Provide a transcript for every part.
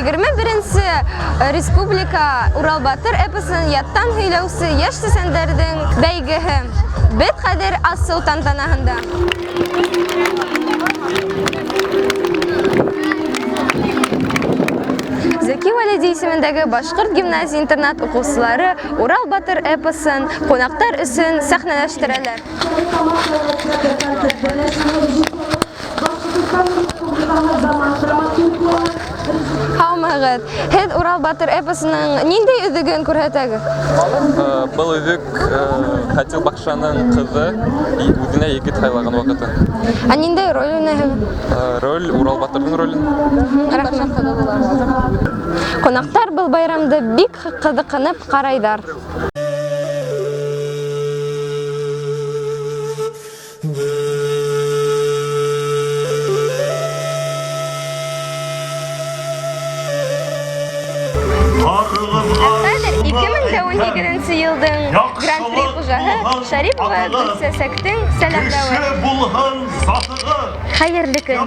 21 республика Урал батыр эпосын яттан һөйләүсе йәш сәсәндәрҙең бәйгеһе. Беҙ хәҙер асыу тантанаһында. Зәки Вәлиди исемендәге башҡорт гимназия-интернат уҡыусылары Урал батыр эпосын ҡунаҡтар өсөн сәхнәләштерәләр. Һаумыһығыҙ! Һеҙ Урал батыр эпосының ниндәй өҙөгөн күрһәтәгеҙ? Был өҙөк Хатил бакшаның ҡыҙы үҙенә егет һайлаған ваҡыты. Ә ниндәй роль уйнайһығыҙ? Роль Урал батырҙың ролен. Рәхмәт. Ҡунаҡтар был байрамды бик ҡыҙыҡһынып ҡарайҙар. Ә хәҙер 2018 йылдың Гран-при хужаһы Шарипова Гөлсәсәктең сәламләүе. Хәерле көн!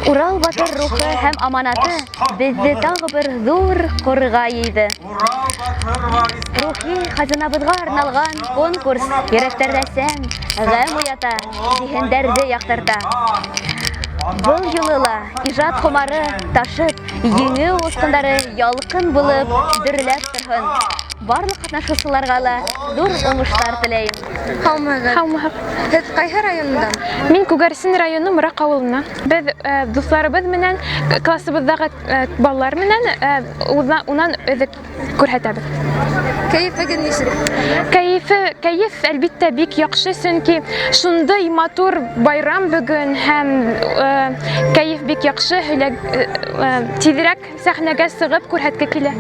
Урал батыр рухы һәм аманаты безне тагы бер зур корга йыйды. Рухи хазинабыҙға арналған конкурс йөрәктәрҙә сәм, ғәм уята, зиһендәрҙе яҡтырта. Был юлы ла ижад ҡомары ташып, еңеү осҡондары ялҡын булып дөрләп торһон. Барлыҡ ҡатнашыусыларға ла ҙур уңыштар теләйем. Һаумыһығыҙ. Һаумыһығыҙ. Һеҙ ҡайһы райондан? Мин Күгәрсен районы Мораҡ ауылынан. Беҙ дуҫларыбыҙ менән, классыбыҙҙағы балалар менән унан өҙөк күрһәтәбеҙ. Кәйефегеҙ нисек? Кәйефе, кәйеф әлбиттә бик яҡшы, сөнки шундый матур байрам бөгөн һәм кәйеф бик яҡшы, һөйлә, тиҙерәк сәхнәгә сығып күрһәтке килә.